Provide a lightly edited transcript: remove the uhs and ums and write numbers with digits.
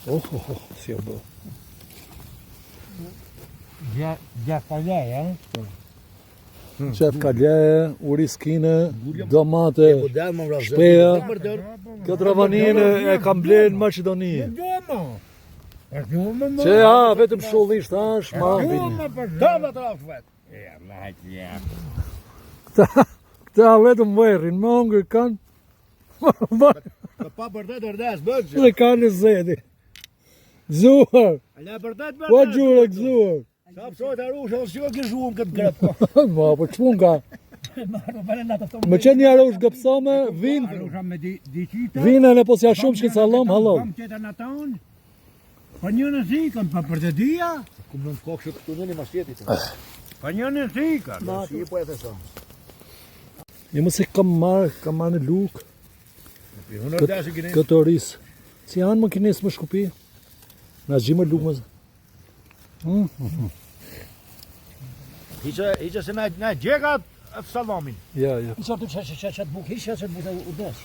Oh, oh, oh, si u bë. Gja, gja kalja, eh? Qef kalje, oriz kine, domate, shpeja. Këtë ravaninë e kam blenë në Maqedoni. Që ja, vetëm shollisht tash, ma vini. Këta, këta vetëm vërrin, më hongër kanë. Të pa bërdet ërdes, bëtë Dhe kanë në zeti. Gëzuar, Ala bërdet bërdet. po gjure gëzuar. Sa pësojt arush, edhe si o gëzhuam këtë grep. Ma, po çpun ka. Më qenë një arush gëpsome, vinë, Arusha me di, di qita. vinë në po s'ja shumë që sallom, hallall. Kam tjetër në tonë. Po një në zikën, po për të dyja. Kum nën kokë që këtu njëni mas jetit. Po një në zikën. Si po e theson. Jo mos e kam marrë, kam marrë në lukë, Unë ërdes i kini. këtë oris. Si janë më kines më shkupi? Na gjimë lukë më... Hiqe, hiqe se na, na gjeka atë sallamin. Ja, ja. Hiç aty çe çe çe buk, hiç çe buk u desh.